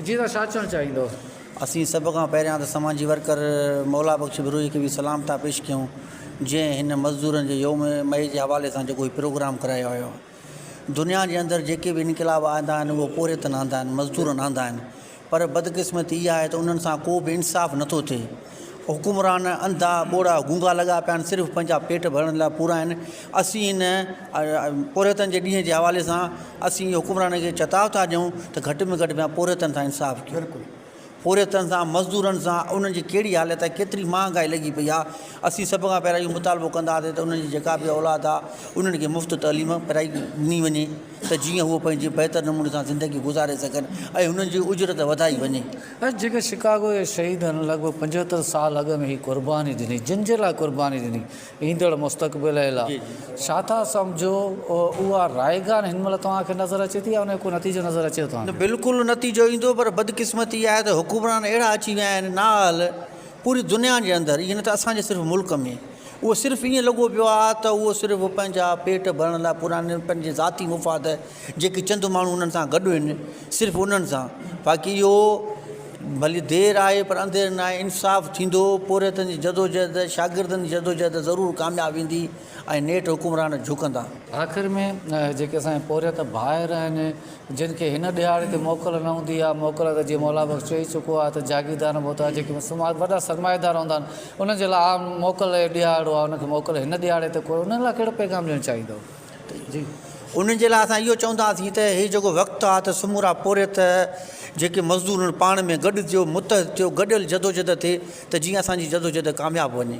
جي توهان ڇا چوڻ چاهيندو؟ اسين سڀ کان پهريان ته سماجي ورڪر مولا بخش بروهي کي به سلام ٿا پيش ڪيون جنهن هن مزدورن جي يوم مئي جي حوالي سان جيڪو هي پروگرام ڪرايو ويو آهي. دنيا جي اندر جيڪي به انقلاب آندا آهن اهو پورهيتن آندا آهن مزدورن آندا آهن پر بدقسمتي اها آهي ته انهن سان ڪو به انصاف نٿو ٿئي. حڪمران انڌا، ٻوڙا، گونگا لڳا پيا آهن، صرف پنهنجا پيٽ ڀرڻ لاء پورا آهن. اسين هن پورهيتن جي ڏينهن جي حوالي سان اسين حڪمرانن کي چتاء ٿا ڏيون ته گهٽ ۾ گهٽ پيا پورهيتن سان انصاف ڪيو. پورهيتن سان، مزدورن سان انهن جي ڪهڙي حالت آهي، ڪيتري مهانگائي لڳي پئي آهي. اسين سڀ کان پهريان اهو مطالبو ڪنداسين ته انهن جي جيڪا به اولاد آهي انهن کي مفت تعليم پرائي ڏني وڃي. ته جيئن هو پنهنجي بهتر نموني سان زندگي گذاري سگهن ۽ هنن جي اجرت وڌائي وڃي. اڄ جيڪي شڪاگو جي شهيدن لڳ ڀڳ 75 سال اڳ ۾ هي قرباني ڏني، جن جي لاء قرباني ڏني، ايندڙ مستقبل جي لاء، ڇا ٿا سمجهو اها رائيگان هن مهل توهان کي نظر اچي ٿي يا ان جو ڪو نتيجو نظر اچي ٿو توهان نه کي؟ بلڪل نتيجو ايندو پر بدقسمتي اها آهي ته حڪمران اهڙا اچي ويا آهن نااهل پوري دنيا جي اندر ايئن نه ته اسان جي صرف ملڪ ۾ اهو صرف ائين لڳو پيو آهي ته اهو صرف پنهنجا پيٽ ڀرڻ لاء پراڻن پنهنجي ذاتي مفاد جيڪي چند ماڻهو انهن سان گڏ آهن صرف انهن سان باقي اهو ڀلي دير آهي پر انڌير نه آهي انصاف ٿيندو پورهيتن جي جدوجهد شاگردن جي جدوجهد ضرور ڪامياب ويندي ۽ نيٺ حڪمران جهڪندا. آخر ۾ جيڪي اسان جا پورهيت ڀائر آهن جن کي هن ڏهاڙي تي موڪل نه هوندي آهي، موڪل ته جيئن مولا بخش چئي چڪو آهي ته جاگيردار به هوندا جيڪي سماج وڏا سرمائيدار هوندا آهن انهن جي لاء عام موڪل جو ڏهاڙو آهي انهن کي موڪل هن ڏهاڙي تي ڪونهي انهن لاء ڪهڙو پيغام ڏيڻ چاهيندؤ؟ جي. انهن جي لاء اسان اهو چونداسين ته هي جيڪو وقت آهي ته سمورا پورهيت جيڪي مزدور آهن پاڻ ۾ گڏ ٿيو متحد ٿيو گڏيل جدوجھد ٿئي ته جيئن اسان جي جدوجھد ڪامياب وڃي.